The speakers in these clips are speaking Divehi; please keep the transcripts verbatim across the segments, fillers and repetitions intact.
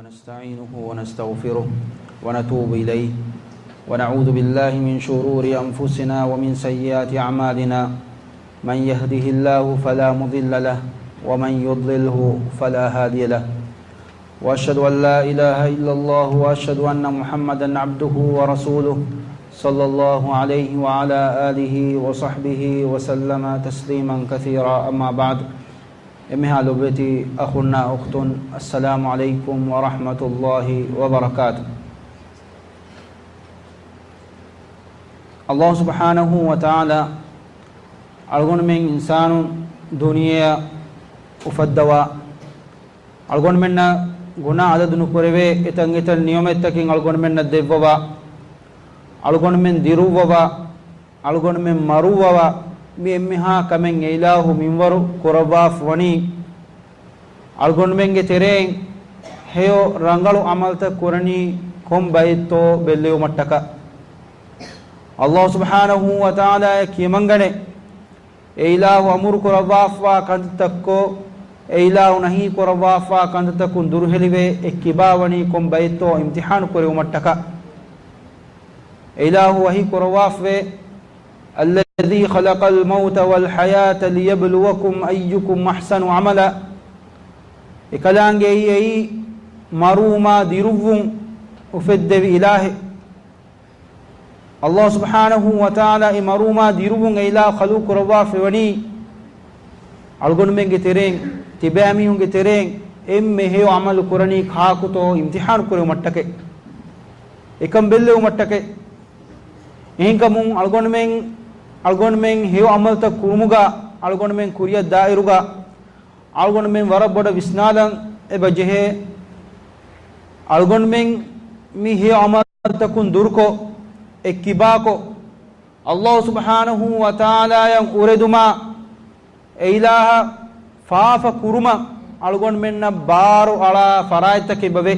ونستعينه ونستغفره ونتوب إليه، ونعوذ بالله من شرور أنفسنا ومن سيئات أعمالنا، من يهده الله فلا مضل له، ومن يضلله فلا هادي له، وأشهد أن لا إله إلا الله، وأشهد أن محمدا عبده ورسوله، صلى الله عليه وعلى آله وصحبه وسلم تسليما كثيرا، أما بعد. އެންމެހާ ލޮބުވެތި އަޚުންނާ އުޚްތުން، އައްސަލާމު ޢަލައިކުމް ވަރަޙްމަތުﷲި ވަބަރަކާތު. ﷲ ސުބްޙާނަހޫ ވަތަޢާލާ އަޅުގަނޑުމެން އިންސާނުން ދުނިޔެއަށް އުފައްދަވާ، އަޅުގަނޑުމެންނަށް ގުނާ އަދަދު ނުކުރެވޭ އެތަން އެތަން ނިޢުމަތްތަކެއް އަޅުގަނޑުމެންނަށް ދެއްވަވާ، އަޅުގަނޑުމެން ދިރުއްވަވާ، އަޅުގަނޑުމެން މަރުއްވަވާ، މި އެންމެހާ ކަމެއް އެއިލާހު މިންވަރު ކުރައްވާފަ ވަނީ، އަޅުގަނޑުމެންގެ ތެރެއިން ހެޔޮ ރަނގަޅު ޢަމަލުތައް ކުރަނީ ކޮން ބައެއްތޯ ބެއްލެވުމަށްޓަކާ. ﷲ ސުބްޙާނަހޫ ވަތަޢާލާއަށް ކިޔަމަންގަނެ، އެއިލާހު އަމުރު ކުރައްވާފަވާ ކަންތައްތައްކޮށް، އެއިލާހު ނަހީ ކުރައްވާފަވާ ކަންތައްތަކުން ދުރުހެލިވެ، އެ ކިބާވަނީ ކޮން ބައެއްތޯ އިމްތިޙާނު ކުރެވުމަށްޓަކާ. އެއިލާހު ވަޙީ ކުރައްވާފަވޭ، الذي خلق الموت والحياة ليبلوكم أيكم أحسن عملا. އެކަލާނގެއީ އެއީ މަރުވުމާ ދިރުއްވުން އުފެއްދެވި އިލާހެއް. ﷲ ސުބްޙާނަހޫ ވަތަޢާލާ އެ މަރުވުމާ ދިރުއްވުން އެ އިލާހު ޚަލްޤު ކުރައްވާފައިވަނީ، އަޅުގަނޑުމެންގެ ތެރެއިން، ތިބޭމީހުންގެ ތެރެއިން އެންމެ ހެޔޮ ޢަމަލު ކުރަނީ ކާކުތޯ އިމްތިޙާނު ކުރެވުމަށްޓަކައި، އެކަން ބެއްލެވުމަށްޓަކައި. އެހެންކަމުން އަޅުގަނޑުމެން، އަޅުގަނޑުމެން ހެޔޮ ޢަމަލުތައް ކުރުމުގަ، އަޅުގަނޑުމެން ކުރިއަށް ދާއިރުގަ، އަޅުގަނޑުމެން ވަރަށް ބޮޑަށް ވިސްނާލަން އެބަ ޖެހޭ. އަޅުގަނޑުމެން މި ހެޔޮ ޢަމަލުތަކުން ދުރުކޮށް، އެ ކިބާކޮށް، ﷲ ސުބްޙާނަހޫ ވަތަޢާލާއަށް އުރެދުމާ، އެ އިލާހަށް ފާފަ ކުރުމަށް އަޅުގަނޑުމެންނަށް ބާރު އަޅާ ފަރާތްތަކެއް އެބަވޭ.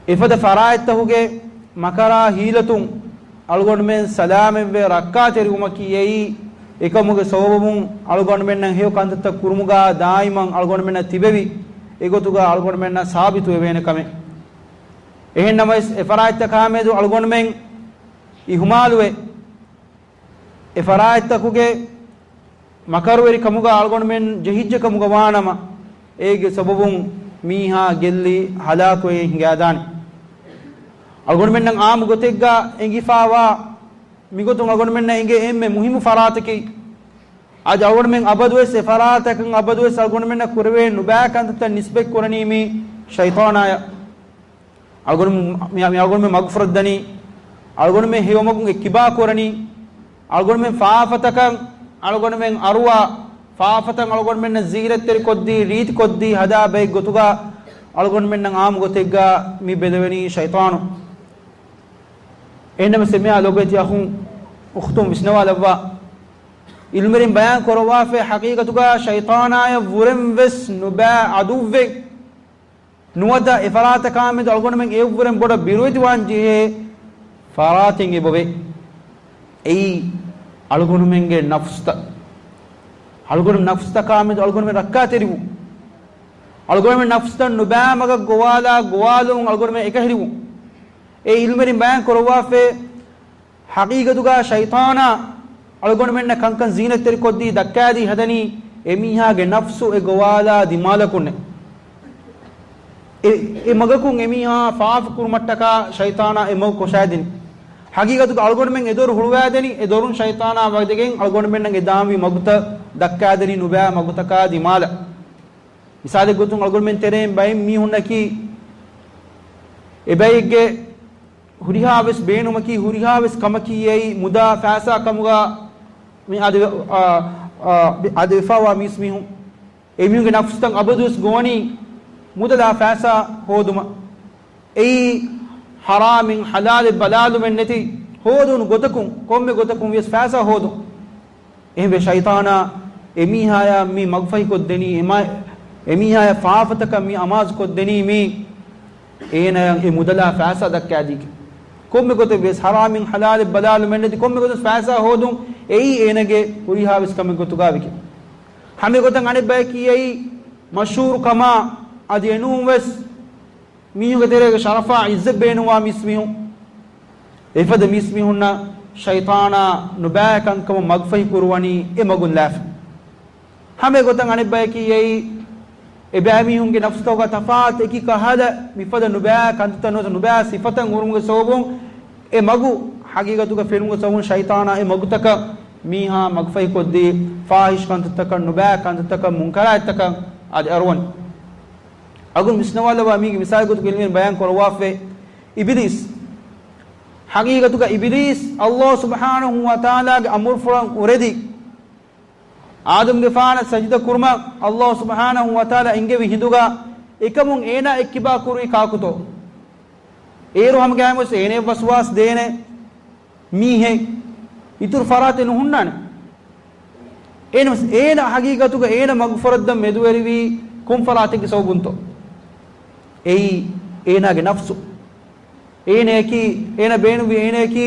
އެފަދަ ފަރާތްތަކުގެ މަކަރާ ހީލަތުން އަޅުގަނޑުމެން ސަލާމަތްވެ ރައްކާތެރިވުމަކީ އެއީ، އެކަމުގެ ސަބަބުން އަޅުގަނޑުމެންނަށް ހެޔޮ ކަންތައްތައް ކުރުމުގަ ދާއިމަށް އަޅުގަނޑުމެންނަށް ތިބެވި، އެގޮތުގަ އަޅުގަނޑުމެންނަށް ސާބިތުވެވޭނެ ކަމެއް. އެހެންނަމަވެސް، އެ ފަރާތްތަކާމެދު އަޅުގަނޑުމެން އިހުމާލުވެ، އެ ފަރާތްތަކުގެ މަކަރުވެރިކަމުގަ އަޅުގަނޑުމެން ޖެހިއްޖެ ކަމުގަ ވާނަމަ، އޭގެ ސަބަބުން މީހާ ގެއްލި ހަލާކުވެ ހިނގާދާނެ. އަޅުގަނޑުމެންނަށް ޢާއްމު ގޮތެއްގަ އެނގިފަވާ މިގޮތުން އަޅުގަނޑުމެންނަށް އެނގޭ އެންމެ މުހިއްމު ފަރާތަކީ، އަދި އަޅުގަނޑުމެން އަބަދުވެސް އެ ފަރާތަކަށް އަބަދުވެސް އަޅުގަނޑުމެންނަށް ކުރެވޭ ނުބައި ކަންތައްތައް ނިސްބަތް ކުރަނީ މި ޝައިޠާނާޔަށް. އަޅުގަނޑު-، މި-، މި އަޅުގަނޑުމެން މަގުފުރައްދަނީ، އަޅުގަނޑުމެން ހެޔޮމަގުން އެ ކިބާ ކުރަނީ، އަޅުގަނޑުމެން ފާފަތަކަށް އަޅުގަނޑުމެން އަރުވާ، ފާފަތައް އަޅުގަނޑުމެންނަށް ޒީނަތްތެރިކޮށްދީ، ރީތިކޮށްދީ ހަދާ ބައެއް ގޮތުގަ އަޅުގަނޑުމެންނަށް ޢާއްމު ގޮތެއްގަ މި ބެލެވެނީ ޝައިޠާނު. އެހެންނަމަވެސް އެންމެހާ ލޮބުވެތި އަޚުން އުޚްތުން ވިސްނަވާލައްވާ. ޢިލްމުވެރިން ބަޔާން ކުރައްވާފައި ޙަޤީޤަތުގަ ޝައިޠާނާޔަށް ވުރެން ވެސް ނުބައި ޢަދުއްވެއް ނުވަތަ އެ ފަރާތަކާމެދު އަޅުގަނޑުމެން އެއަށްވުރެން ބޮޑަށް ބިރުވެތިވާން ޖެހޭ ފަރާތެއް އެބަވޭ. އެއީ އަޅުގަނޑުމެންގެ ނަފްސުތައް. އަޅުގަނޑު ނަފްސުތަކާމެދު އަޅުގަނޑުމެން ރައްކާތެރިވުން. އަޅުގަނޑުމެން ނަފްސުތައް ނުބައި މަގަށް ގޮވާލާ ގޮވާލުމުން އަޅުގަނޑުމެން އެކަހެރިވުން. އެ ޢިލްމުވެރިން ބަޔާން ކުރައްވާފައި ޙަޤީޤަތުގަ ޝައިޠާނާ އަޅުގަނޑުމެންނަށް ކަންކަން ޒީނަތްތެރިކޮށްދީ ދައްކާދީ ހަދަނީ އެމީހާގެ ނަފްސު އެ ގޮވާލާ ދިމާލަކުންނޭ. އެ، އެ މަގަކުން އެމީހާ ފާފަ ކުރުމަށްޓަކާ ޝައިޠާނާ އެ މަގު ކޮށާދިނީ. ޙަޤީޤަތުގަ އަޅުގަނޑުމެން އެ ދޮރު ހުޅުވާދެނީ، އެ ދޮރުން ޝައިޠާނާ ވަދެގެން އަޅުގަނޑުމެންނަށް އެ ދާންވީ މަގުތައް ދައްކާދެނީ ނުބައި މަގުތަކާ ދިމާލަށް. މިސާލެއް ގޮތުން އަޅުގަނޑުމެން ތެރެއިން ބައެއް މީހުންނަކީ، އެބައެއްގެ ހުރިހާ ވެސް ބޭނުމަކީ، ހުރިހާ ވެސް ކަމަކީ އެއީ މުދާ ފައިސާ ކަމުގަ މި އަދި، އާ، އާ، އަދިވެފަވާ މީސްމީހުން. އެމީހުންގެ ނަފްސުތައް އަބަދުވެސް ގޮވަނީ މުދަލާ ފައިސާ ހޯދުމަށް. އެއީ ޙަރާމެއް ޙަލާލެއް ބަލާލުމެއް ނެތި ހޯދުނު ގޮތަކުން، ކޮންމެ ގޮތަކުން ވިޔަސް ފައިސާ ހޯދުން. އެހެންވެ ޝައިޠާނާ އެމީހާޔާ މި މަގުފަހިކޮށްދެނީ، އެމާ-، އެމީހާޔާ ފާފަތަކަށް މި އަމާޒުކޮށްދެނީ މީ އޭނާޔަށް އެ މުދަލާ ފައިސާ ދައްކާދީގެން. ކޮންމެ ގޮތެއް ވިޔަސް ޙަރާމެއް ޙަލާލެއް ބަލާލުމެއް ނެތި ކޮންމެ ގޮތެއް ފައިސާ ހޯދުން އެއީ އޭނާގެ ހުރިހާ ވެސް ކަމެއް ގޮތުގަ ވެގެން. ހަމަ އެގޮތަށް އަނެއް ބަޔަކީ އެއީ މަޝްހޫރު ކަމާ، އަދި އެނޫން ވެސް މީހުންގެ ތެރޭގަ ޝަރަފާ އިއްޒަތް ބޭނުންވާ މީސްމީހުން، އެފަދަ މީސްމީހުންނަށް ޝައިޠާނާ ނުބައި ކަންކަމަށް މަގުފަހި ކުރުވަނީ އެ މަގުން ލާފަ. ހަމަ އެގޮތަށް އަނެއްބަޔަކީ އެއީ، އެބައިމީހުންގެ ނަފްސުތަކުގަ ތަފާތު އެކި ކަހަލަ މިފަދަ ނުބައި ކަންތައްތައް ނުވަތަ ނުބައި ސިފަތައް އުރުމުގެ ސަބަބުން އެ މަގު ހަގީގަތުގަ ފެނުމުގެ ސަބަބުން ޝައިޠާނާ އެ މަގުތަކަށް މީހާ މަގުފަހިކޮށްދީ، ފާހިޝް ކަންތައްތަކަށް، ނުބައި ކަންތައްތަކަށް، މުންކަރާތްތަކަށް އަދި އަރުވަނީ. އަގުން ވިސްނަވާލައްވާ މީގެ މިސާލު ގޮތުގަ ޢިލްމީން ބަޔާން ކުރައްވާފައި އިބިލީސް. ހަގީގަތުގަ އިބިލީސް ﷲ ސުބްޙާނަހޫ ވަތަޢާލާގެ އަމުރުފުޅަށް އުރެދި، އާދަމްގެފާނަށް ސަޖިދަ ކުރުމަށް ﷲ ސުބްޙާނަހޫ ވަތަޢާލާ އެންގެވި ހިނދުގަ އެކަމުން އޭނާ އެއްކިބާ ކުރީ ކާކުތޯ؟ އޭރު ހަމަގައިމުވެސް އޭނައަށް ވަސްވާސް ދޭނެ މީހެއް އިތުރު ފަރާތެއް ނުހުންނާނެ. އޭނަ ވެސް، އޭނަ ހަގީގަތުގަ އޭނަ މަގުފުރައްދަން މެދުވެރިވީ ކޮން ފަރާތެއްގެ ސަބަބުންތޯ؟ އެއީ އޭނާގެ ނަފްސު. އޭނައަކީ، އޭނަ ބޭނުންވީ އޭނައަކީ،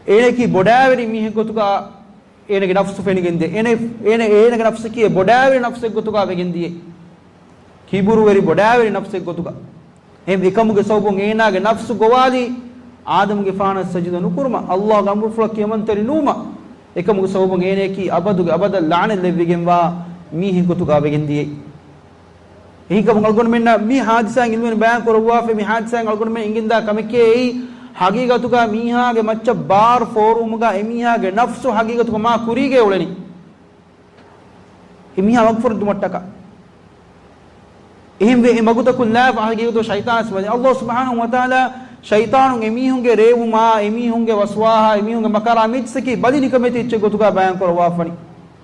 އޭނައަކީ ބޮޑާވެރި މީހެއް ގޮތުގަ އޭނަގެ ނަފްސު ފެނިގެންދޭ. އޭނަ، އޭނަ، އޭނަގެ ނަފްސަކީ ބޮޑާވެރި ނަފްސެއް ގޮތުގަ ވެގެންދިޔަ. ކިބުރުވެރި ބޮޑާވެރި ނަފްސެއް ގޮތުގަ. އެހެން އެކަމުގެ ސަބަބުން އޭނާގެ ނަފްސު ގޮވާލީ އާދަމުގެފާނަށް ސަޖިދަ ނުކުރުމަށް، ﷲގެ އަމުރުފުޅަށް ކިޔަމަންތެރި ނުވުމަށް. އެކަމުގެ ސަބަބުން އޭނައަކީ އަބަދުގެ އަބަދަށް ލަޢުނަތް ލެއްވިގެންވާ މީހެއް ގޮތުގަ ވެގެންދިޔަ. އެހެންކަމުން އަޅުގަނޑުމެންނަށް މި ޙާދިސާއިން ޢިލްމުވެރިން ބަޔާން ކުރައްވާފައި، މި ޙާދިސާއިން އަޅުގަނޑުމެން އެނގިންދާ ކަމެކޭ އެއީ، ޙަޤީޤަތުގަ މީހާގެ މައްޗަށް ބާރު ފޯރުވުމުގަ އެމީހާގެ ނަފްސު ޙަޤީޤަތުގަ މާ ކުރީގައި އުޅެނީ. އެމީހާ މަގުފުރެއްދުމަށްޓަކާ. އެހެންވެ، އެ މަގުތަކުން ލާފަ ޙަޤީޤަތުގަ ޝައިޠާނާ ސިފަ. ﷲ ސުބްޙާނަހޫ ވަތަޢާލާ ޝައިޠާނުން އެމީހުންގެ ރޭވުމާ، އެމީހުންގެ ވަސްވާހާ، އެމީހުންގެ މަކަރާ މިއްޗަކީ ބަލި ނިކަމެތި އެއްޗެއް ގޮތުގަ ބަޔާން ކުރައްވާފަނީ.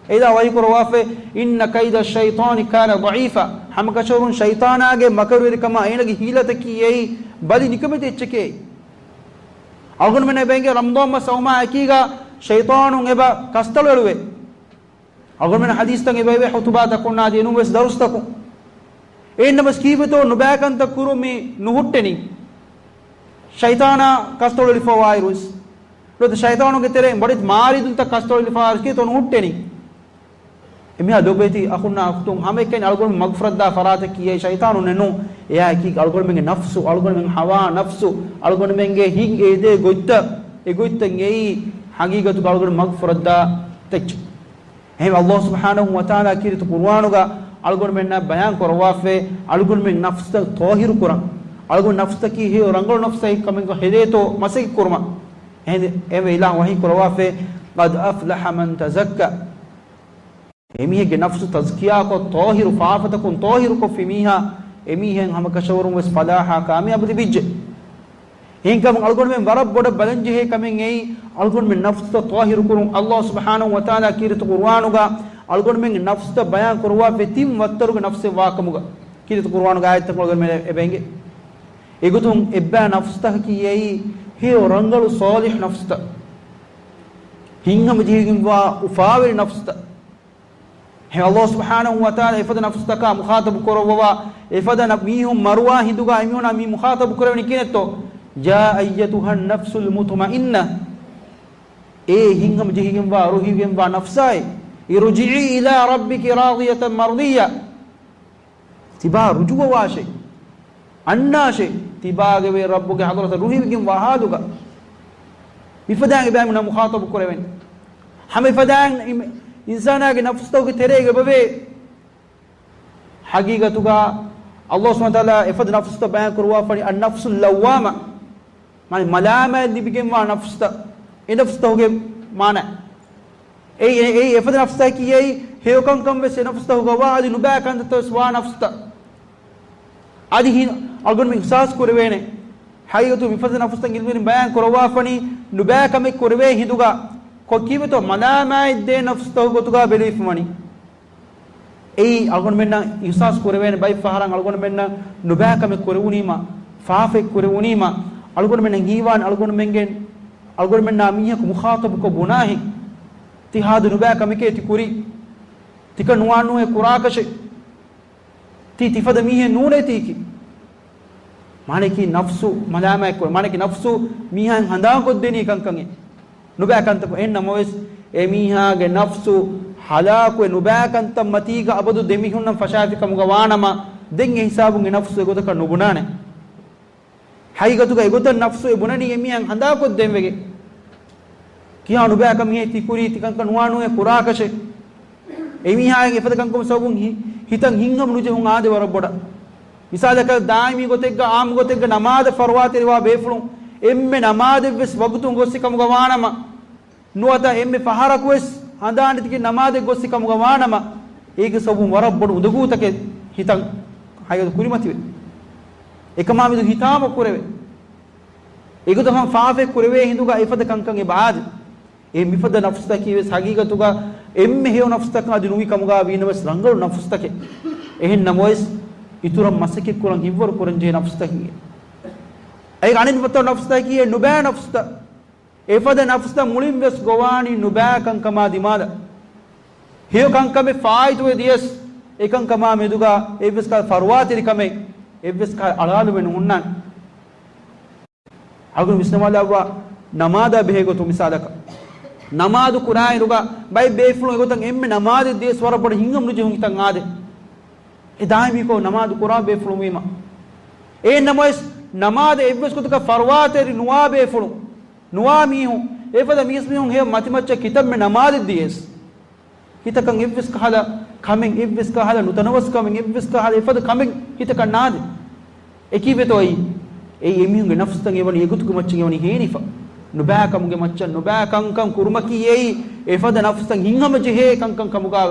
އެއިލާ ވަޙީ ކުރައްވާފައި، إن كيد الشيطان كان ضعيفا. ހަމަކަށަވަރުން ޝައިޠާނާގެ މަކަރުވެރިކަމާ އޭނަގެ ހީލަތަކީ އެއީ ބަލި ނިކަމެތި އެއްޗެކޭ. އަޅުގަނޑުމެންނަށް އެބައިނގޭ ރަމަޟާން މަސް އައުމާ އެކީގަ ޝައިޠާނުން އެބަ ކަސްތަޅުއެޅުވޭ. އަޅުގަނޑުމެން ޙަދީޘްތައް އެބައިވޭ ޚުޠުބާތަކުންނާ އަދި އެނޫންވެސް ދަރުސްތަކުން. އެހެންނަމަސް ކީއްވެތޯ ނުބައި ކަންތައް ކުރުން މި ނުހުއްޓެނީ؟ ޝައިޠާނާ ކަސްތޮޅުލިފަވާއިރުވެސް. ނުވަތަ ޝައިޠާނުގެ ތެރެއިން ބޮޑެތި މާރީދުންތައް ކަސްތޮޅުލިފަވާއިރުވެސް ކީއްވެތޯ ނުހުއްޓެނީ؟ އެމީހާ ލޮބުވެތި އަޚުންނާ އުޚްތުން ހަމައެކަނި އަޅުގަނޑު މަގުފުރައްދާ ފަރާތަކީ އެ ޝައިޠާނު ނެނު. އެއާއެކީ އަޅުގަނޑުމެންގެ ނަފްސު، އަޅުގަނޑުމެން ހަވާ ނަފްސު، އަޅުގަނޑުމެންގެ ހިތް އެދޭ ގޮތްތައް، އެ ގޮތްތައް އެއީ ޙަޤީޤަތުގަ އަޅުގަނޑު މަގުފުރައްދާ ތެއްޗެއް. އެހެން ﷲ ސުބްޙާނަހޫ ވަތަޢާލާ ކީރިތި ޤުރުއާނުގަ އަޅުގަނޑުމެންނަށް ބަޔާން ކުރައްވާފައި، އަޅުގަނޑުމެން ނަފްސުތައް ޠާހިރު ކުރަން. އަޅުގަނޑު ނަފްސުތަކީ ހެޔޮ ރަނގަޅު ނަފްސެއް ކަމެއްގަ ހެދޭތޯ މަސައްކަތް ކުރުމަށް. އެހެން އެވެ އިލާހު ވަޙީ ކުރައްވާފައި، قد أفلح من تزكى. އެމީހެއްގެ ނަފްސު ތަޒްކިޔާކޮށް، ޠާހިރު، ފާފަތަކުން ޠާހިރުކޮށްފި މީހާ، އެމީހެއް ހަމަކަށަވަރުން ވެސް ފަލާޙާ ކާމިޔާބު ލިބިއްޖެ. އެހެންކަމުން އަޅުގަނޑުމެން ވަރަށް ބޮޑަށް ބަލަންޖެހޭ ކަމެއް އެއީ، އަޅުގަނޑުމެން ނަފްސުތައް ޠާހިރުކުރުން. ﷲ ސުބްޙާނަހޫ ވަތަޢާލާ ކީރިތި ޤުރުއާނުގަ އަޅުގަނޑުމެންގެ ނަފްސުތައް ބަޔާން ކުރައްވާފައި ތިން ވައްތަރުގެ ނަފްސެއް ވާކަމުގަ. ކީރިތި ޤުރުއާނުގެ އާޔަތްތައް އަޅުގަނޑުމެން އެބަ އެނގޭ. އެގޮތުން އެއްބައި ނަފްސުތަކަކީ އެއީ ހެޔޮ ރަނގަޅު ޞާލިޙު ނަފްސުތައް. ހިތްހަމަޖެހިގެންވާ އުފާވެރި ނަފްސުތައް. އެހެން ﷲ ސުބްޙާނަހޫ ވަތަޢާލާ އެފަދަ ނަފްސުތަކާ މުޚާޠަބު ކުރައްވަވާ، އެފަދަ ނަ-، މީހުން މަރުވާ ހިނދުގަ އެމީހުންނާ މި މުޚާޠަބު ކުރެވެނީ ކިހިނެއްތޯ؟ يا أيتها النفس المطمئنة. އޭ ހިތްހަމަޖެހިގެންވާ ރުހިވިގެންވާ ނަފްސާއޭ، ارجعي إلى ربك راضية مرضية. ތިބާ ރުޖޫޢަވާށޭ. އަންނާށޭ، ތިބާގެ ވެރި ރައްބުގެ ޙަޟްރަތަށް ރުހިވިގެންވާ ޙާލުގަ. މިފަދައިން އެބައިމީހުންނާ މުޚާޠަބު ކުރެވެން. ހަމަ އެފަދައިން އިން-، އިންސާނާގެ ނަފްސުތަކުގެ ތެރޭގަ އެބަވޭ. ޙަޤީޤަތުގަ ﷲ ސުބްޙާނަހޫ ވަތަޢާލާ އެފަދަ ނަފްސުތައް ބަޔާން ކުރައްވާފަނީ، النفس اللوامة. މާނަ މަލާމާތް ލިބިގެންވާ ނަފްސުތައް، އެ ނަފްސުތަކުގެ މާނަ. އެއީ، އެއީ އެފަދަ ނަފްސަކީ އެއީ ހެޔޮކަންކަން ވެސް އެ ނަފްސުތަކުގަ ވާ، އަދި ނުބައި ކަންތައްތައް ވެސް ވާ ނަފްސުތައް. އަދި ހި-، އަޅުގަނޑުމެން އިޙްސާސް ކުރެވޭނެ. ޙަޤީޤަތު މިފަދަ ނަފްސުތައް ޢިލްމުވެރިން ބަޔާން ކުރައްވާފަނީ، ނުބައި ކަމެއް ކުރެވޭ ހިނދުގަ ކޮށް ކީއްވެތޯ މަލާމާތް ދޭ ނަފްސުތަކު ގޮތުގަ ބެލެވިފަވަނީ. އެއީ އަޅުގަނޑުމެންނަށް އިޙްސާސް ކުރެވޭނެ ބައެއް ފަހަރަށް އަޅުގަނޑުމެންނަށް ނުބައި ކަމެއް ކުރެވުނީމަ، ފާފައެއް ކުރެވުނީމަ، އަޅުގަނޑުމެންނަށް ހީވާން އަޅުގަނޑުމެންގެ، އަޅުގަނޑުމެންނާ މީހަކު މުޚާޠަބުކޮށް ބުނާހެން. ތި ހާދަ ނުބައި ކަމެކޭ ތި ކުރީ. ތިކަން ނުވާން ނޫނޭ ކުރާކަށެއް. ތީ ތިފަދަ މީހެއް ނޫނޭ ތީކީ. މާނައަކީ ނަފްސު މަލާމާތް ކުރޭ. މާނައަކީ ނަފްސު މީހާއިން ހަނދާންކޮށްދޭނީ ކަންކަން އެ. ނުބައި ކަންތަކު އެހެން ނަމަވެސް، އެ މީހާގެ ނަފްސު ހަލާކުވެ ނުބައި ކަންތައް މަތީގަ އަބަދު ދެމިހުންނަން ފަށާފި ކަމުގަ ވާނަމަ، ދެން އެ ހިސާބުން އެ ނަފްސު އެގޮތަކަށް ނުބުނާނެ. ހަގީގަތުގަ އެގޮތަށް ނަފްސު އެ ބުނަނީ އެމީހަށް ހަނދާކޮށްދޭން ވެގެން. ކިހާ ނުބައި ކަމެއް ތި ކުރީ، ތިކަންކަން ނުވާނޫނޭ ކުރާކަށެއް. އެމީހާގެ އެފަދަ ކަންކަމު ސަބަބުން ހި-، ހިތަށް ހިތްހަމަ ނުޖެހުން އާދެ ވަރަށް ބޮޑަށް. މިސާލަކަށް ދާއިމީ ގޮތެއްގަ އާއްމު ގޮތެއްގަ ނަމާދަށް ފަރުވާތެރިވާ ބޭފުޅުން އެންމެ ނަމާދެއްވެސް ވަގުތުން ގޮއްސި ކަމުގަ ވާނަމަ، ނުވަތަ އެންމެ ފަހަރަކުވެސް ހަނދާން ނެތިގެން ނަމާދެއް ގޮއްސި ކަމުގަ ވާނަމަ، އޭގެ ސަބަބުން ވަރަށް ބޮޑު އުނދަގޫތަކެއް ހިތަށް ހަގީގަތު ކުރިމަތިވޭ. އެކަމާ މެދު ހިތްހަމަ ކުރެވޭ. އެގޮތަށް ފާފައެއް ކުރެވޭ ހިނދުގަ އެފަދަ ކަންކަން އެބަ އާދޭ. އެ މިފަދަ ނަފްސަކީ ވެސް ހަގީގަތުގަ އެންމެ ހެޔޮ ނަފްސަތަކަށް އަދި ނުވި ކަމުގަ ވީނަމަވެސް ރަނގަޅު ނަފްސަތަކެއް. އެހެން ނަމަވެސް އިތުރަށް މަސައްކަތްކުރަން ހިތްވަރު ކުރަންޖެހޭ ނަފްސަތަކެއް. އޭގެ އަނެއް މަތޮ ނަފްސަތަކީ ނުބައި ނަފްސަތައް. އެފަދަ ނަފްސަތައް މުޅިން ވެސް ގޮވާނީ ނުބައި ކަންކަމާ ދިމާލަށް. ހެޔޮ ކަންކަމެއް ފާއިތުވެ ދިޔަސް، އެކަންކަމާ މެދުގަ އެއްވެސް ކަހަލަ ފަރުވާތެރިކަމެއް، އެއްވެސް ކަހަލަ އަޅާލުމެއް ނުހުންނާނެ. އަޅުގަނޑު ވިސްނަވާލައްވާ ނަމާދާ ބެހޭ ގޮތުން މިސާލަކަށް، ނަމާދު ކުރާއިރުގަ ބައެއް ބޭފުޅުން އެގޮތަށް އެންމެ ނަމާދެއް ދިޔަސް ވަރަށް ބޮޑަށް ހިތްހަމަ ނުޖެހުން ހިތަށް އާދޭ. އެ ދާއިމީކޮށް ނަމާދު ކުރާ ބޭފުޅުން ވީމަ. އެހެން ނަމަވެސް، ނަމާދެއް އެއްވެސް ގޮތަކަށް ފަރުވާތެރި ނުވާ ބޭފުޅުން، ނުވާ މީހުން، އެފަދަ މީސްމީހުން ހެޔޮ މަތިމައްޗަށް ކިތަންމެ ނަމާދެއް ދިޔަސް، ކިތަކަން އެއްވެސް ކަހަލަ ކަމެއް، އެއްވެސް ކަހަލަ ނުތަނަވަސްކަމެއް، އެއްވެސް ކަހަލަ އެފަދަ ކަމެއް ހިތަކަށް ނާދޭ. އެކީ ވެތޯ އެއީ؟ އެއީ އެމީހުންގެ ނަފްސުތައް އެވަނީ އެގޮތުގެ މައްޗަށް އެވަނީ ހޭނިފަ. ނުބައި ކަމުގެ މައްޗަށް ނުބައި ކަންކަން ކުރުމަކީ އެއީ އެފަދަ ނަފްސަތައް ހިތްހަމަ ޖެހޭ ކަންކަން ކަމުގަ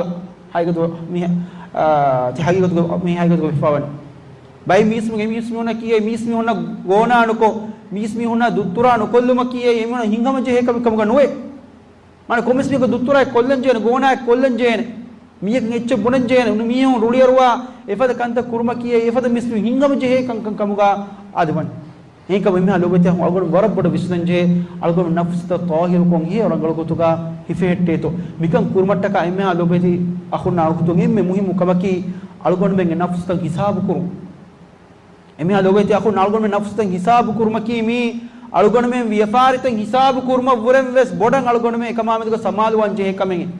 ހަގީގަތުގަ މި، އާ، ތި ހަގީގަތުގަ މި ހަގީގަތުގަ ވެފަވަނީ. ބައެއް މީސްމީހުން، އެ މީސްމީހުންނަކީ އެ މީސްމީހުންނަށް ގޯނާ ނުކޮށް، މީސްމީހުންނާ ދުއްތުރާ ނުކޮށްލުމަކީ އެ އެމީހުންނަށް ހިތްހަމަ ޖެހޭ ކަމެއް ކަމުގަ ނުވޭ. މާނަ ކޮންމެސް މީހަކު ދުއްތުރާއެއް ކޮށްލަން ޖެހޭނެ، ގޯނާއެއް ކޮށްލަން ޖެހޭނެ، މީހަކު އެއްޗެއް ބުނަން ޖެހޭނެ، މީހުން ރުޅިއަރުވާ އެފަދަ ކަންތައް ކުރުމަކީ އެ އެފަދަ މީސްމީހުން ހިތްހަމަ ޖެހޭ ކަންކަން ކަމުގަ އަދި ވަނީ. އެހެންކަމުން އެމީހާ ލޯބިވެތި އަޚުން އަޅުގަނޑު ވަރަށް ބޮޑަށް ވިސްނަން ޖެހޭ، އަޅުގަނޑު ނަފްސުތައް ޠާހިރުކޮށް ހެޔޮ ރަނގަޅު ގޮތުގަ ހިފެހެއްޓޭތޯ. މިކަން ކުރުމަށްޓަކާ އެމީހާ ލޯބިވެތި އަޚުންނާ އުޚްތުން އެންމެ މުހިއްމު ކަމަކީ އަޅުގަނޑުމެންގެ ނަފްސުތައް ހިސާބު ކުރުން. އެމީހާ ލޯބިވެތި އަޚުން އަޅުގަނޑުމެން ނަފްސުތައް ހިސާބު ކުރުމަކީ މީ އަޅުގަނޑުމެން ވިޔަފާރިތައް ހިސާބު ކުރުމަށްވުރެން ވެސް ބޮޑަށް އަޅުގަނޑުމެން އެކަމާމެދުގަ ސަމާލުވާން ޖެހޭ ކަމެއް.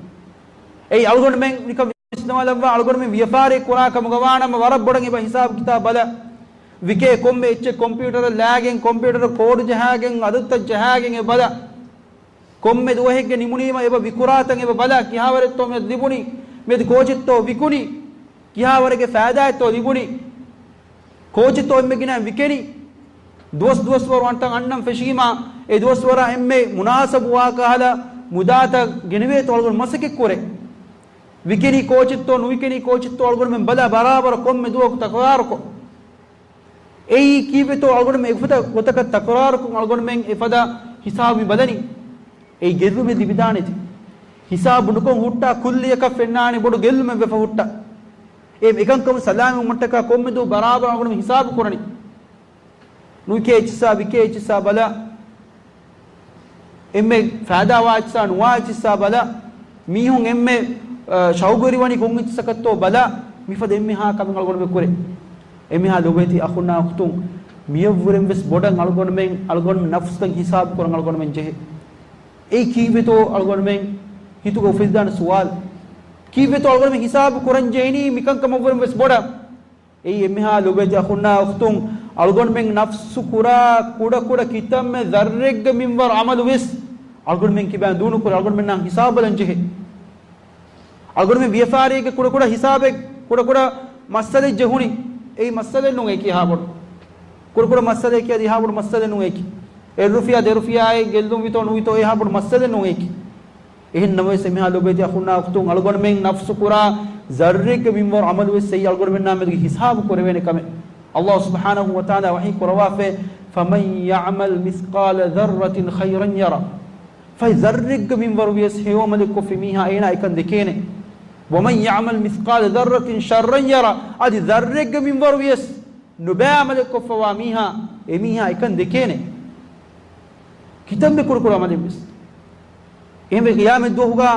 އެއީ އަޅުގަނޑުމެން ނިކަން ވިސްނަވާލައްވާ އަޅުގަނޑުމެން ވިޔަފާރި ކުރާ ކަމުގަ ވާނަމަ ވަރަށް ބޮޑަށް އެބަ ހިސާބު ކިތާބު ބަލަ. ވިކޭ ކޮންމެ އެއްޗެއް ކޮމްޕިއުޓަރަށް ލާގެން ކޮމްޕިއުޓަރަށް ކޯޑު ޖަހާގެން އަދަދުތައް ޖަހާގެން އެބަ ބަލަ. ކޮންމެ ދުވަހެއްގެ ނިމުނީމަ އެބަ ވިކުރާތަން އެބަ ބަލަ، ކިހާވަރެއްތޯ މިއަދު ލިބުނީ، މިއަދު ކޯޗެއްތޯ ވިކުނީ، ކިހާވަރެއްގެ ފައިދާއެއްތޯ ލިބުނީ، ކޯޗެއްތޯ އެންމެ ގިނަ ވިކެނީ. ދުވަސް ދުވަސްވަރު އަންތަން އަންނަން ފެށީމާ، އެ ދުވަސްވަރާ އެންމެ މުނާސަބު ވާ ކަހަލަ މުދާތައް ގެނެވޭތޯ އަޅުގަނޑު މަސައްކަތް ކުރޭ. ވިކެނީ ކޯޗެއްތޯ ނުވިކެނީ ކޯޗެއްތޯ އަޅުގަނޑުމެން ބަލާ ބަރާބަރަށް ކޮންމެ ދުވަހަކު ތަކުރާރުކޮށް. އެއީ ކީއްވެތޯ އަޅުގަނޑުމެން އެފަދަ ގޮތަކަށް ތަކުރާރުކޮށް އަޅުގަނޑުމެން އެފަދަ ހިސާބު މި ބަލަނީ. އެއީ ގެއްލުމެއް ލިބިދާނެތީ. ހިސާބު ނުކޮށް ހުއްޓާ ކުއްލިއަކަށް ފެންނާނެ ބޮޑު ގެއްލުމެއް ވެފަ ހުއްޓާ. އެ އެކަންކަމުން ސަލާމަތްވުމަށްޓަކާ ކޮންމެ ދުވަހު ބަރާބަރަށް އަޅުގަނޑުމެން ހިސާބު ކުރަނީ. ނުވިކޭ އެއްޗިއްސާ ވިކޭ އެއްޗިއްސާ ބަލާ. އެންމެ ފައިދާވާ އެއްޗިއްސާ ނުވާ އެއްޗިއްސާ ބަލާ. މީހުން އެންމެ، އަ، ޝައުގުވެރިވަނީ ކޮން އެއްޗިއްސަކަށްތޯ ބަލާ. މިފަދަ އެންމެހާ ކަމެއް އަޅުގަނޑުމެން ކުރޭ. އެންމެހާ ލޯބިވެތި އަޚުންނާ އުޚްތުން، މިއަށްވުރެން ވެސް ބޮޑަށް އަޅުގަނޑުމެން، އަޅުގަނޑު ނަފްސުތައް ހިސާބު ކުރަން އަޅުގަނޑުމެން ޖެހޭ. އެއީ ކީއްވެތޯ އަޅުގަނޑުމެން ހިތުގަ އުފެދިދާނެ ސުވާލު. ކީއްވެތޯ އަޅުގަނޑުމެން ހިސާބު ކުރަން ޖެހެނީ މިކަންކަމަށްވުރެން ވެސް ބޮޑަށް. އެއީ އެންމެހާ ލޯބިވެތި އަޚުންނާ އުޚްތުން، އަޅުގަނޑުމެން ނަފްސު ކުރާ ކުޑަކުޑަ ކިތަންމެ ޒައްރެއްގެ މިންވަރު އަމަލު ވެސް އަޅުގަނޑުމެން ކިބައިން ދޫނުކުރޭ. އަޅުގަނޑުމެންނާ ހިސާބު ބަލަން ޖެހޭ. އަޅުގަނޑުމެން ވިޔަފާރީގެ ކުޑަކުޑަ ހިސާބެއް، ކުޑަކުޑަ މައްސަލައެއް ޖެހުނީ. އެއީ މައްސަލައެއް ނޫން އެކި އެހާ ބޮޑު. ކުޑަކުޑަ މައްސަލައެކި އަދި އެހާ ބޮޑު މައްސަލައެއް ނޫން އެކި. އެއް ރުފިޔާ ދެ ރުފިޔާއެއް ގެއްލުން ވިތޯ ނުވިތޯ އެހާ ބޮޑު މައްސަލައެއް ނޫން އެކި. އެހެން ނަމަވެސް އެމީހާ ލޯބިވެތި އަޚުންނާ އުޚްތުން، އަޅުގަނޑުމެން ނަފްސު ކުރާ ޒައްރެއްގެ މިންވަރު އަމަލު ވެސް އެއީ އަޅުގަނޑުމެންނާ މެދުގެ ހިސާބު ކުރެވޭނެ ކަމެއް. ﷲ ސުބްޙާނަހޫ ވަތަޢާލާ ވަޙީ ކުރައްވާފައި، فَمَن يَعْمَلْ مِثْقَالَ ذَرَّةٍ خَيْرًا يَرَهُ. ފަހެ ޒައްރެއްގެ މިންވަރު ވިޔަސް ހެޔޮ ޢަމަލެއް ކޮށްފި މީހާ އޭނާ އެކަން ދެކޭނެ. وَمَن يَعْمَلْ مِثْقَالَ ذَرَّةٍ شَرًّا يَرَهُ. އަދި ޒައްރެއްގެ މިންވަރު ވިޔަސް ނުބައި ޢަމަލެއް ކޮށްފަވާ މީހާ، އެމީހާ އެކަން ދެކޭނެ. ކިތަންމެ ކުޑަކުޑަ ޢަމަލެއް ވެސް. އެހެންވެ، ޤިޔާމަތް ދުވަހުގަ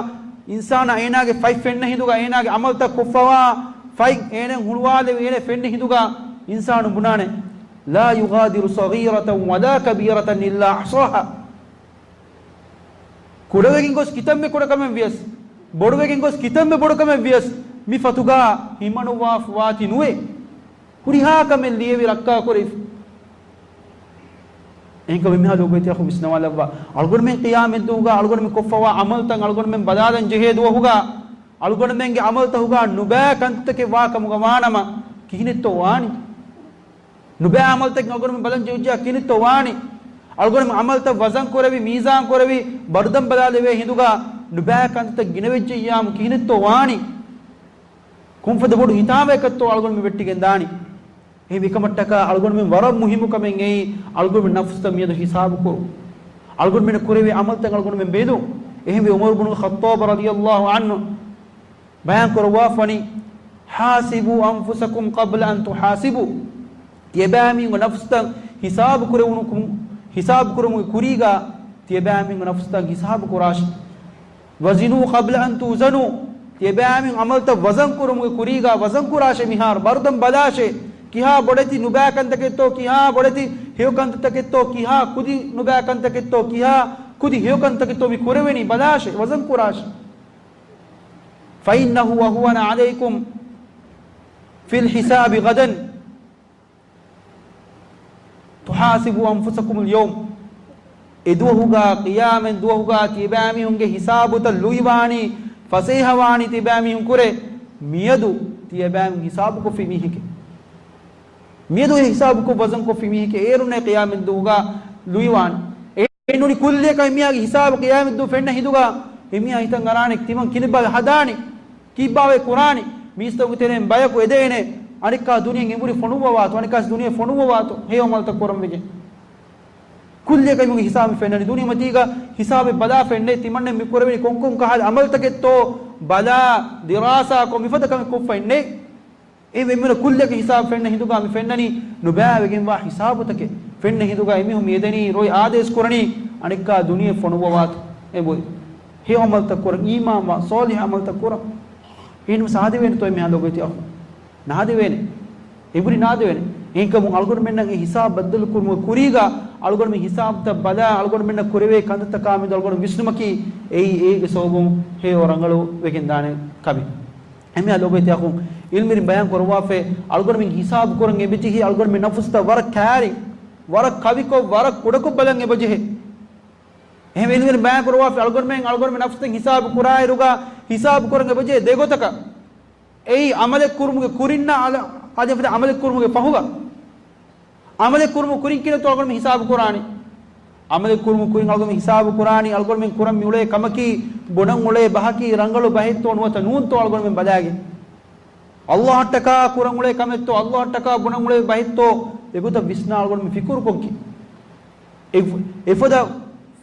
އިންސާނާ އޭނާގެ ފަތް ފެންނަ ހިނދުގަ، އޭނާގެ ޢަމަލުތައް ކޮށްފަވާ ފަތް އޭނައަށް ހުޅުވާލެވި އޭނަ ފެންނަ ހިނދުގަ އިންސާނު ބުނާނެ، لَا يُغَادِرُ صَغِيرَةً وَلَا كَبِيرَةً إِلَّا أَحْصَاهَا. ކުޑަވެގެން ގޮސް ކިތަންމެ ކުޑަކަމެއް ވިޔަސް، ބޮޑުވެގެން ގޮސް ކިތަންމެ ބޮޑުކަމެއް ވިޔަސް، މި ފޮތުގަ ހިމަނުއްވާފަ ވާތީ ނުވޭ. ހުރިހާ ކަމެއް ލިޔެވި ރައްކާކުރެވިފަ. އެހެންކަމުން މިހާ ލޯބިވެތި އަޚުން ވިސްނަވާލައްވާ. އަޅުގަނޑުމެން ޤިޔާމަތްދުވަހުގަ އަޅުގަނޑުމެން ކޮށްފަވާ ޢަމަލުތައް އަޅުގަނޑުމެން ބަލާލަން ޖެހޭ ދުވަހުގަ، އަޅުގަނޑުމެންގެ ޢަމަލުތަކުގަ ނުބައި ކަންތައްތަކެއް ވާ ކަމުގަ ވާނަމަ، ކިހިނެއްތޯ ވާނީ؟ ނުބައި ޢަމަލުތަކެއް އަޅުގަނޑުމެން ބަލަން ޖެހިއްޖެއްޔާ ކިހިނެއްތޯ ވާނީ؟ އަޅުގަނޑުމެން ޢަމަލުތައް ވަޒަން ކުރެވި، މީޒާން ކުރެވި، ބަރުދަން ބަލާލެވޭ ހިނދުގަ ނުބައި ކަންތައްތައް ގިނަވެއްޖެއްޔާމު ކިހިނެއްތޯ ވާނީ؟ ކޮންފަދަ ބޮޑު ހިތާމައަކަށްތޯ އަޅުގަނޑުމެން ވެއްޓިގެން ދާނީ؟ އެހެންވީ ކަމަށްޓަކާ އަޅުގަނޑުމެން ވަރަށް މުހިއްމު ކަމެއް އެއީ، އަޅުގަނޑުމެން ނަފްސުތައް މިއަދު ހިސާބު ކުރުން. އަޅުގަނޑުމެން ކުރެވޭ ޢަމަލުތައް އަޅުގަނޑުމެން ބެލުން. އެހެންވެ، ޢުމަރު ބުނު ޚައްޠާބު ރަޟިޔަﷲ ޢަންހު ބަޔާން ކުރައްވާފަނީ، "حاسبوا أنفسكم قبل أن تحاسبوا." ތިޔަބައިމީހުންގެ ނަފްސުތައް ހިސާބު ކުރެވުނު، ހިސާބު ކުރުމުގެ ކުރީގަ ތިޔަބައިމީހުންގެ ނަފްސުތައް ހިސާބު ކުރާށި. "وزنوا قبل أن توزنوا." ތިޔަބައިމީހުން ޢަމަލުތައް ވަޒަން ކުރުމުގެ ކުރީގަ ވަޒަން ކުރާށޭ މިހާރު، ބަރުދަން ބަލާށޭ. ކިހާ ބޮޑެތި ނުބައި ކަންތަކެއްތޯ، ކިހާ ބޮޑެތި ހެޔޮ ކަންތައްތަކެއްތޯ، ކިހާ ކުދި ނުބައި ކަންތަކެއްތޯ، ކިހާ ކުދި ހެޔޮ ކަންތަކެއްތޯ މި ކުރެވެނީ ބަލާށޭ، ވަޒަން ކުރާށޭ. "فإنه وهون عليكم في الحساب غدا." "تحاسبوا أنفسكم اليوم." އެދުވަހުގަ، ޤިޔާމަތް ދުވަހުގަ ތިޔަބައިމީހުންގެ ހިސާބުތައް ލުއިވާނީ، ފަސޭހަވާނީ ތިޔަބައިމީހުން ކުރެ، މިއަދު ތިޔަބައިމީހުން ހިސާބުކޮށްފި މީހެކޭ. މިއަދު އެ ހިސާބުކޮށް ވަޒަންކޮށްފި މީހެކޭ، އޭރުންނޭ ޤިޔާމަތް ދުވަހުގަ ލުއިވާނީ. އެހެންނޫނީ ކުއްލިއަކަށް މީހާގެ ހިސާބު ޤިޔާމަތް ދުވަހު ފެންނަ ހިނދުގަ އެމީހާ ހިތަށް އަރާނެ ތިމަން ކިބާވަތް ހަދާނީ. ކީއްބާވަތް ކުރާނީ؟ މީސްތަކުގެ ތެރެއިން ބަޔަކު އެދޭނެ، އަނެއްކާ ދުނިޔެއިން އެނބުރި ފޮނުއްވަވާތޯ، އަނެއްކާސް ދުނިޔެ ފޮނުއްވަވާތޯ، ހެޔޮ ޢަމަލުތައް ކުރަން ވެގެން. ކުއްލިއަކަށް މީހުންގެ ހިސާބު މި ފެންނަނީ. ދުނިޔެމަތީގަ ހިސާބެއް ބަލާ ފެންނޭ، ތިމަންނެ މި ކުރެވެނީ ކޮންކޮން ކަހަލަ ޢަމަލުތަކެއްތޯ ބަލާ، ދިރާސާކޮށް މިފަދަ ކަމެއް ކޮށްފައެއްނެތް. އެ އެންމެން ކުއްލިއަކަށް ހިސާބު ފެންނަ ހިނދުގަ މި ފެންނަނީ ނުބައިވެގެންވާ ހިސާބުތަކެއް. ފެންނަ ހިނދުގަ އެމީހުން މި އެދެނީ ރޮއި އާދޭސް ކުރަނީ އަނެއްކާ ދުނިޔެ ފޮނުއްވަވާތޯ. އެބޮތް. ހެޔޮ ޢަމަލުތައް ކުރަން، އީމާންވާ، ޞާލިޙު ޢަމަލުތައް ކުރަން. އެހެންވެސް އާދެވޭނެތޯ އެމީހާ ލޮބުވެތި އަޚުން؟ ނާދެވޭނެ. އެނބުރި ނާދެވޭނެ. އެހެންކަމުން އަޅުގަނޑުމެންނަށް އެ ހިސާބު ބައްދަލުކުރުމުގެ ކުރީގަ އަޅުގަނޑުމެން ހިސާބުތައް ބަލާ، އަޅުގަނޑުމެންނަށް ކުރެވޭ ކަންތައްތަކާ މެދު އަޅުގަނޑު ވިސްނުމަކީ އެއީ އޭގެ ސަބަބުން ހެޔޮ ރަނގަޅު ވެގެންދާނެ ކަމެއް. އެންމެހާ ލޮބުވެތި އަޚުން، ޢިލްމުވެރިން ބަޔާން ކުރައްވާފައި، އަޅުގަނޑުމެން ހިސާބު ކުރަން އެބަޖެހީ އަޅުގަނޑުމެން ނަފުސްތައް ވަރަށް ކައިރި، ވަރަށް ކަވިކޮށް، ވަރަށް ކުޑަކޮށް ބަލަން އެބަޖެހޭ. އެހެން ޢިލްމުވެރިން ބަޔާން ކުރައްވާފައި، އަޅުގަނޑުމެން، އަޅުގަނޑުމެން ނަފުސްތައް ހިސާބު ކުރާއިރުގަ، ހިސާބު ކުރަން އެބަޖެހޭ ދެގޮތަކަށް. އެއީ ޢަމަލެއް ކުރުމުގެ ކުރިންނާ އަލަ-، އާދެ، ޢަމަލެއް ކުރުމުގެ ފަހުގަ. ޢަމަލެއް ކުރުމުގެ ކުރިން ކިހިނެއްތޯ އަޅުގަނޑުމެން ހިސާބު ކުރާނީ؟ ޢަމަލެއް ކުރުމުގެ ކުރިން އަޅުގަނޑުމެން ހިސާބު ކުރާނީ، އަޅުގަނޑުމެން ކުރަން މިއުޅޭ ކަމަކީ ބުނަން އުޅޭ ބަހަކީ ރަނގަޅު ބަހެއްތޯ ނުވަތަ ނޫންތޯ އަޅުގަނޑުމެން ބަލާގެން. ﷲ އަށްޓަކާ ކުރަން އުޅޭ ކަމެއްތޯ، ﷲ އަށްޓަކާ ބުނަން އުޅޭ ބަހެއްތޯ، އެގޮތަށް ވިސްނާ އަޅުގަނޑުމެން ފިކުރުކޮށްގެން. އެ-، އެފަދަ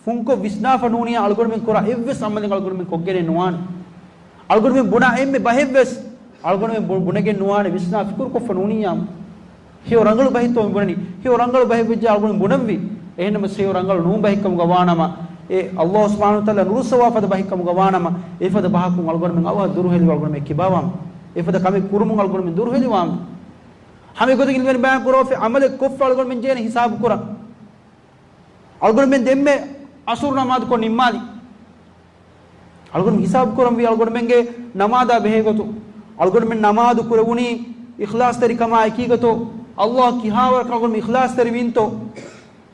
ފުންކޮށް ވިސްނާފަ ނޫނިއްޔާ އަޅުގަނޑުމެން ކުރާ އެއްވެސް ޢަމަލެއް އަޅުގަނޑުމެން ކޮށްގެނެއް ނުވާނެ. އަޅުގަނޑުމެން ބުނާ އެންމެ ބަހެއްވެސް އަޅުގަނޑުމެން ބު-، ބުނެގެން ނުވާނެ، ވިސްނާ ފިކުރުކޮށްފަ ނޫނިއްޔާމު. ހެޔޮ ރަނގަޅު ބަހެއްތޯ މި ބުނަނީ؟ ހެޔޮ ރަނގަޅު ބަހެއް ވެއްޖެ އަޅުގަނޑު ބުނަންވީ. އެހެންނަމަސް ހެޔޮ ރަނގަޅު ނޫން ބަހެއްކަމުގަ ވާނަމަ، އެ ﷲ ސުބްޙާނަހޫ ވަތަޢާލާ ނުރުއްސަވާ ފަދަ ބަހެއްކަމުގަ ވާނަމަ، އެފަދަ ބަހަކުން އަޅުގަނޑުމެން އަވަހަށް ދުރުހެލިވާ އަޅުގަނޑުމެން ކިބާވާމު. އެފަދަ ކަމެއް ކުރުމުން އަޅުގަނޑުމެން ދުރުހެލިވާމު. ހަމަ އެގޮތަށް ޢިލްމުވެރިން ބަޔާން ކުރައްވާފައި، ޢަމަލެއް ކޮށްފަ އަޅުގަނޑުމެން ޖެހޭނެ ހިސާބު ކުރަން. އަޅުގަނޑުމެން ދެންމެ ޢަޞުރު ނަމާދުކޮށް ނިންމާލި. އަޅުގަނޑު ހިސާބު ކުރަންވީ އަޅުގަނޑުމެންގެ ނަމާދާ ބެހޭގޮތު. އަޅުގަނޑުމެން ނަމާދު ކުރެވުނީ އިޚްލާޞްތެރިކަމާ އެކީގަތޯ؟ ﷲ ކިހާވަރަކަށް އަޅުގަނޑު އިޚްލާޞްތެރިވީންތޯ؟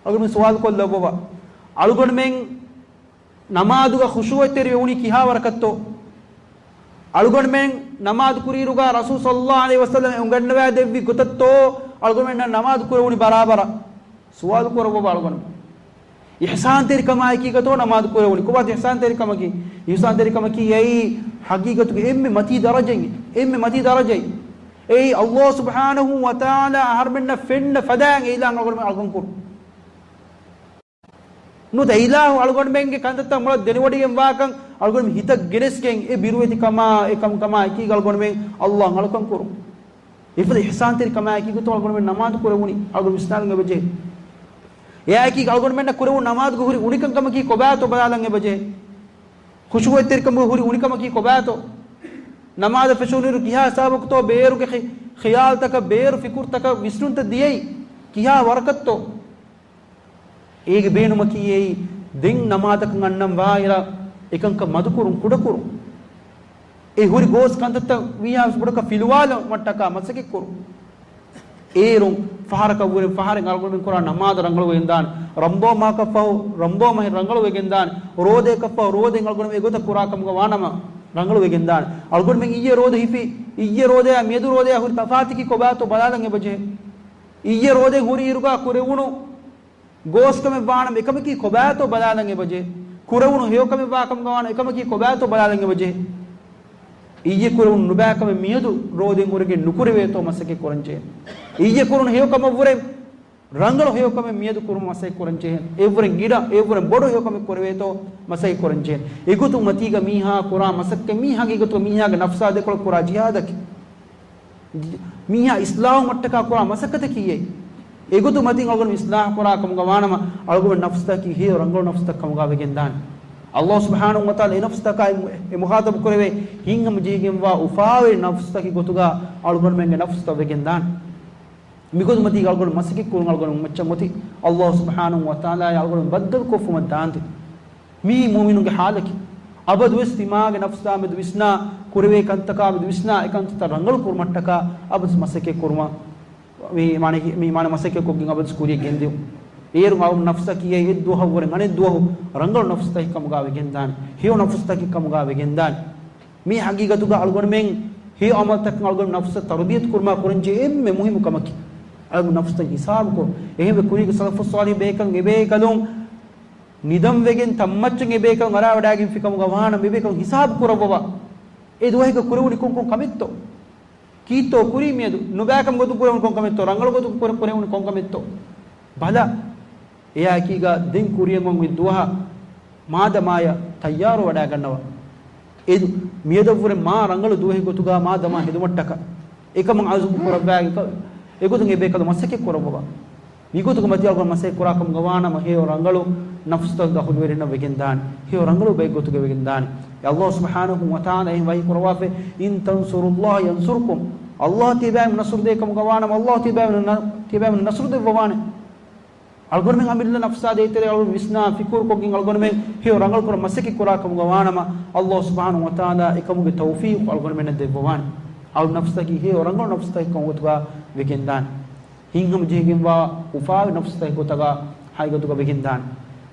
އަޅުގަނޑު ސުވާލު ކޮށްލައްވަވާ. އަޅުގަނޑުމެން ނަމާދުގަ ޚުޝޫޢަތްތެރިވެވުނީ ކިހާވަރަކަށްތޯ؟ އަޅުގަނޑުމެން ނަމާދު ކުރިއިރުގަ ރަސޫލު ޞައްލައްލާހު ޢަލައިހި ވަސައްލަމަ އެ އުނގަންނަވާ ދެއްވި ގޮތަށްތޯ އަޅުގަނޑުމެންނަށް ނަމާދު ކުރެވުނީ ބަރާބަރަށް؟ ސުވާލު ކުރައްވަވާ އަޅުގަނޑު. އިޙްސާންތެރިކަމާއެކީގަތޯ ނަމާދު ކުރެވުނީ؟ ކޮބާތޯ އިޙްސާންތެރިކަމަކީ؟ އިޙްސާންތެރިކަމަކީ އެއީ ޙަޤީޤަތުގެ އެންމެ މަތީ ދަރަޖައިން، އެންމެ މަތީ ދަރަޖައިން. އެއީ ﷲ ސުބްޙާނަހޫ ވަތަޢާލާ އަހަރުމެންނަށް ފެންނަ ފަދައިން އެ އިލާހު އަޅުގަނޑުމެން އަޅުކަން ކުރުން. ނުވަތަ އިލާހު އަޅުގަނޑުމެންގެ ކަންތައްތައް މޮޅަށް ދެނެވޮޑިގެން ވާކަން އަޅުގަނޑުމެން ހިތަށް ގެނެސްގެން އެ ބިރުވެތިކަމާ، އެ ކަމުކަމާ އެކީގަ އަޅުގަނޑުމެން ﷲ އަޅުކަން ކުރުން. އެފަދަ އިޙްސާންތެރިކަމާއެކީގަތޯ އަޅުގަނޑުމެން ނަމާދު ކުރެވުނީ؟ އަޅުގަނޑު ވިސްނާލަން އެބަޖެހޭ. އެއާއެކީ އަޅުގަނޑުމެންނަށް ކުރެވުނު ނަމާދުގަ ހުރި އުނިކަން ކަމަކީ ކޮބާތޯ ބަލާލަން އެބަޖެހޭ. ޚުޝޫޢަތްތެރިކަމުގަ ހުރި އުނިކަމަކީ ކޮބާތޯ؟ ނަމާދަށް ފެށުނުއިރު ކިހާ ހިސާބަކުތޯ ބޭރުގެ ޚި-، ޚިޔާލުތަކަށް ބޭރު ފިކުރުތަކަށް ވިސްނުންތައް ދިޔައީ؟ ކިހާ ވަރަކަށްތޯ؟ އޭގެ ބޭނުމަކީ އެއީ، ދެން ނަމާދަކަށް އަންނަން ވާއިރަށް އެކަންކަން މަދުކުރުން، ކުޑަކުރުން. އެ ހުރި ގޯސް ކަންތައްތައް ވީހާވެސް ބޮޑަކަށް ފިލުވާލުމަށްޓަކާ މަސައްކަތްކުރުން. އޭރުން ފަހަރަކަށްވުރެ ފަހަރެއް އަޅުގަނޑުމެން ކުރާ ނަމާދަށް ރަނގަޅުވެގެންދާނެ. ރަމަޟާން މަހަކަށްފަހު ރަމަޟާން މަހެއް ރަނގަޅުވެގެންދާނެ. ރޯދައަކަށްފަހު ރޯދައެއް އަޅުގަނޑުމެން އެގޮތަށް ކުރާ ކަމުގަ ވާނަމަ ރަނގަޅުވެގެންދާނެ. އަޅުގަނޑުމެން އިއްޔެ ރޯދަ ހިފި، އިއްޔެ ރޯދަޔާ މިއަދު ރޯދަޔާ ހުރި ތަފާތަކީ ކޮބާތޯ ބަލާލަން އެބަޖެހޭ. އިއްޔެ ރޯދައެއް ހުރި އިރުގަ ކުރެވުނު ގޯސްކަމެއް ވާނަމަ އެކަމަކީ ކޮބާތޯ ބަލާލަން އެބަޖެހޭ. ކުރެވުނު ހެޔޮކަމެއް ވާކަމުގަ ވާނަމަ އެކަމަކީ ކޮބާތޯ ބަލާލަން އެބަޖެހޭ. އިއްޔެ ކުރެވުނު ނުބައިކަމެއް މިއަދު ރޯދައިން އުރެގެން ނުކުރެވޭތޯ މަސައްކަތް ކުރަންޖެހޭ. އިއްޔެ ކުރުނު ހެޔޮކަމަށްވުރެ ރަނގަޅު ހެޔޮކަމެއް މިއަދު ކުރުމަށް މަސައްކަތް ކުރަންޖެހޭ. އެއްވުރެ ގިނަ، އެއްވުރެ ބޮޑު ހެޔޮކަމެއް ކުރެވޭތޯ މަސައްކަތް ކުރަންޖެހޭ. އެގޮތުން މަތީގަ މީހާ ކުރާ މަސައްކަތް މީ ހަގީގަތުގަ މީހާގެ ނަފްސާ ދެކޮޅަށް ކުރާ ޖިހާދަކީ. މީހާ އިސްލާހުވުމަށްޓަކާ ކުރާ މަސައްކަތަކީ އެއީ. އެގޮތުން މަތީގަ އަޅުގަނޑު އިސްލާހު ކުރާ ކަމުގަ ވާނަމަ އަޅުގަނޑު ނަފްސުތަކީ ހެޔޮ ރަނގަޅު ނަފްސުތައް ކަމުގަ ވެގެންދާނެ. އައްލާހު ސުބްޙާނަހު ވަތަޢާލާ އެ ނަފްސުތަކާ އެ މު-، އެ މުޚާޠަބު ކުރެވޭ ހިތްހަމަޖެހިގެންވާ އުފާވެރި ނަފްސުތަކެއް ގޮތުގަ އަޅުގަނޑުމެންގެ ނަފްސުތައް ވެގެންދާނެ. މިގޮތުން މަތީގަ އަޅުގަނޑު މަސައްކަތް ކުރުން އަޅުގަނޑު މައްޗަށް އޮތީ އައްލާހު ސުބްޙާނަހު ވަތަޢާލާ އަޅުގަނޑު ބައްދަލުކޮށްފުމަށް ދާންދެން. މީ މުއުމިނުންގެ ޙާލަކީ. އަބަދުވެސް ތިމާގެ ނަފްސާ މެދު ވިސްނާ، ކުރެވޭ ކަންތަކާ މެދު ވިސްނާ، އެކަންތައްތައް ރަނގަޅު ކުރުމަށްޓަކާ އަބަދުވެސް މަސައްކަތް ކުރުމަށް މި މާނަ، މި މާނަ މަސައްކަތް ކޮށްގެން އަބަދުވެސް ކުރިޔަށް ގެންދިއުން. އޭރު އަޅުގަނޑު ނަފްސަކީ އެއް ދުވަހަށްވުރެ އަނެއް ދުވަހު ރަނގަޅު ނަފްސުތަކެއް ކަމުގަ ވެގެންދާނެ. ހެޔޮ ނަފްސުތަކެއް ކަމުގަ ވެގެންދާނެ. މީ ހަގީގަތުގަ އަޅުގަނޑުމެން ހެޔޮ އަމަލުތަކަށް އަޅުގަނޑު ނަފްސަށް ތަރުބިޔަތު ކުރުމާ ކުރަންޖެހޭ އެންމެ މުހިއްމު ކަމަކީ. އަޅުގަނޑު ނަފްސަށް ހިސާބު ކުރުން. އެހެންވެ ކުރީގެ ސަލަފުއް ޞާލިޙް ބޭކަލުން އެބޭކަލުން ނިދަން ވެގެން ތަންމައްޗަށް އެބޭކަލުން އަރާވަޑައިގެންފި ކަމުގަ ވާނަމަ އެބޭކަލުން ހިސާބު ކުރައްވަވާ. އެ ދުވަހެއްގަ ކުރެވުނީ ކޮން ކޮން ކަމެއްތޯ؟ ކީއްތޯ ކުރީ މިއަދު؟ ނުބައިކަމުގެ ގޮތުން ކުރެވުނީ ކޮން ކަމެއްތޯ؟ ރަނގަޅު ގޮތުން ކުރެ-، ކުރެވުނީ ކޮން ކަމެއްތޯ؟ ބަލަ. އެއާއެކީގަ ދެން ކުރިޔަށް އޮތް ދުވަހަށް މާ ދަމާޔަށް ތައްޔާރު ވަޑައިގަންނަވާ. އެ ދު-، މިއަދަށްވުރެ މާ ރަނގަޅު ދުވަހެއް ގޮތުގަ މާ ދަމާ ހެދުމަށްޓަކާ. އެކަމަށް އަޒުމު ކުރައްވާ އެކަ-، އެގޮތުން އެބޭކަލުން މަސައްކަތް ކުރައްވަވާ. މިގޮތުގަ މަތީ އަޅުގަނޑު މަސައްކަތް ކުރާ ކަމުގަ ވާނަމަ ހެޔޮ ރަނގަޅު ނަފްސުތަކުގެ އަހުލުވެރިންނަށް ވެގެންދާނެ. ހެޔޮ ރަނގަޅު ބައެއް ގޮތުގަ ވެގެންދާނެ. އެ އައްލާހު ސުބްޙާނަހު ވަތަޢާލާ އެހެން ވަޙީ ކުރައްވާފައި، "إن تنصروا الله ينصركم." އައްލާހު ތިޔަބައިމީހުން ނަޞްރު ދޭ ކަމުގަ ވާނަމަ، އައްލާހު ތިޔަބައިމީހުން ނަ-، ތިޔަބައިމީހުން ނަޞްރު ދެއްވަވާނެ. އަޅުގަނޑުމެން އަމިއްލަ ނަފްސާ ދޭތެރޭ އަޅުގަނޑު ވިސްނާ ފިކުރު ކޮށްގެން އަޅުގަނޑުމެން ހެޔޮ ރަނގަޅު ކުރަން މަސައްކަތް ކުރާ ކަމުގަ ވާނަމަ، އައްލާހު ސުބްޙާނަހު ވަތަޢާލާ އެކަމުގެ ތައުފީޤު އަޅުގަނޑުމެންނަށް ދެއްވަވާނެ. އަޅު ނަފްސަކީ ހެޔޮ ރަނގަޅު ނަފްސުތަކެއް ކަމުގަ ވެގެން ދާނެ. ހިތްހަމަޖެހިގެންވާ އުފާވެރި ނަފްސުތަކެއް ގޮތަކަށް ހަގީގަތުގަ ވެގެން ދާނެ.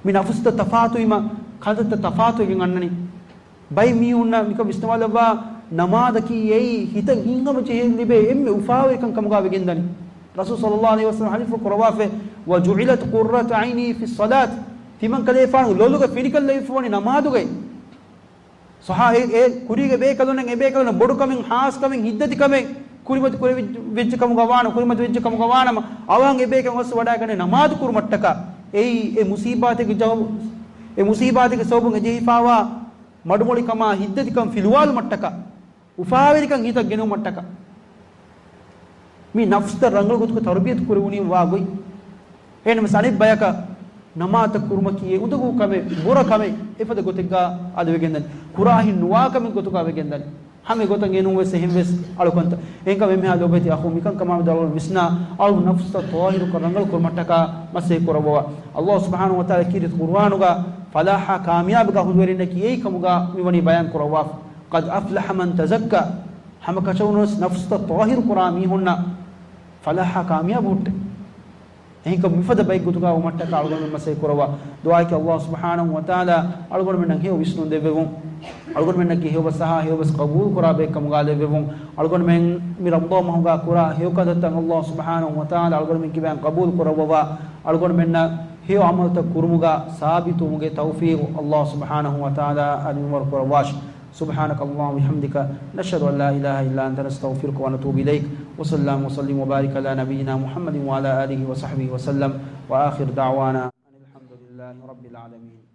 މި ނަފްސުތައް ތަފާތުވީމަ، ކަންތައްތައް ތަފާތުވެގެން އަންނަނީ. ބައެއް މީހުންނަށް މިކަން ވިސްނަވާލައްވާ، ނަމާދަކީ އެއީ ހިތަށް ހިތްހަމަޖެހެން ލިބޭ އެންމެ އުފާވެރިކަން ކަމުގަ ވެގެންދަނީ. ރަސޫލު ޞައްލައްލާހު ޢަލައިހި ވަސައްލަމަ ޙަދީޘްފުޅު ކުރައްވާފައި، "وجعلت قرة عيني في الصلاة." ތިމަން ކަލޭފާނު ލޮލުގެ ފިނިކަން ލެވިފަވަނީ ނަމާދުގައި. ޞަޙާ-، އެ، އެ ކުރީގެ ބޭކަލުންނަށް އެބޭކަލުންނަށް ބޮޑުކަމެއް، ހާސްކަމެއް، ހިތްދަތިކަމެއް ކުރިމަތި ކުރެވި-، ވެއްޖެ ކަމުގަ ވާނަ، ކުރިމަތި ވެއްޖެ ކަމުގަ ވާނަމަ، އަވަހަށް އެބޭކަލުން ގޮސް ވަޑައިގަނެ ނަމާދު ކުރުމަށްޓަކާ. އެއީ އެ މުޞީބާތެއްގެ ޖަހު-، އެ މުޞީބާތެއްގެ ސަބަބުން އެޖެހިފާވާ މަޑުމޮޅިކަމާ ހިތްދަތިކަން ފިލުވާލުމަށްޓަކާ. އުފާވެރިކަން ހިތަށް ގެނެވުމަށްޓަކާ. މި ނަފްސުތައް ރަނގަޅު ގޮތުގަ ތަރުބިޔަތު ކުރެވުނީ ވާ ގޮތް. އެހެންނަމަވެސް އަނެއް ބަޔަކަށް ނަމާދުތައް ކުރުމަކީ އެ އުނދަގޫ ކަމެއް، ބުރަ ކަމެއް، އެފަދަ ގޮތެއްގަ އަދި ވެގެންދަނީ. ކުރާހިތް ނުވާ ކަމެއް ގޮތުގަ ވެގެންދަނީ. ހަމަ ގޮތަށް އެނޫންވެސް އެހެންވެސް އަޅުކަންތައް. އެހެންކަމުން އެންމެހާ ލޯބިވެތި އަޚުން މިކަންކަމާމެދު އަޅުގަނޑު ވިސްނާ، އަޅު ނަފްސުތައް ޠާހިރުކޮށް ރަނގަޅު ކުރުމަށްޓަކާ މަސައްކަތް ކުރައްވަވާ. އައްލާހު ސުބްޙާނަހު ވަތަޢާލާ ކީރިތި ޤުރުއާނުގަ ފަލާޙާ ކާމިޔާބުގެ އަހުލުވެރިންނަކީ އެއީ ކަމުގަ މިވަނީ ބަޔާން ކުރައްވާފަ. "قد أفلح من تزكى." ހަމަ ކަށަވަރުންވެސް ނަފްސުތައް ޠާހިރު ކުރާ މީހުންނަށް ފަލާޙާ ކާމިޔާބު ހުއްޓޭ. އެހެންކަމުން މިފަދަ ބައެއް ގޮތުގަ ވުމަށްޓަކާ އަޅުގަނޑުމެން މަސައްކަތް ކުރައްވާ. ދުޢާއަކީ އައްލާހު ސުބްޙާނަހު ވަތަޢާލާ އަޅުގަނޑުމެންނަށް ހެޔޮ ވިސްނުން ދެއްވެވުން. އަޅުގަނޑުމެންނަކީ ހެޔޮބަސް އަހާ ހެޔޮބަސް ޤަބޫލު ކުރާ ބައެއް ކަމުގަ ލެއްވެވުން. އަޅުގަނޑުމެން މި ރަމަޟާން މަހުގަ ކުރާ ހެޔޮ ކަންތައްތައް އައްލާހު ސުބްޙާނަހު ވަތަޢާލާ އަޅުގަނޑުމެން ކިބައިން ޤަބޫލު ކުރައްވަވާ. އަޅުގަނޑުމެންނަށް ހެޔޮ ޢަމަލުތައް ކުރުމުގަ ސާބިތުވުމުގެ ތައުފީޤު އައްލާހު ސުބްޙާނަހު ވަތަޢާލާ އަދި މިންވަރު ކުރައްވާށި. سبحانك اللهم وبحمدك، نشهد أن لا إله إلا أنت، نستغفرك ونتوب إليك. وصلى اللهم وسلم وبارك على نبينا محمد وعلى آله وصحبه وسلم. وآخر دعوانا أن الحمد لله رب العالمين.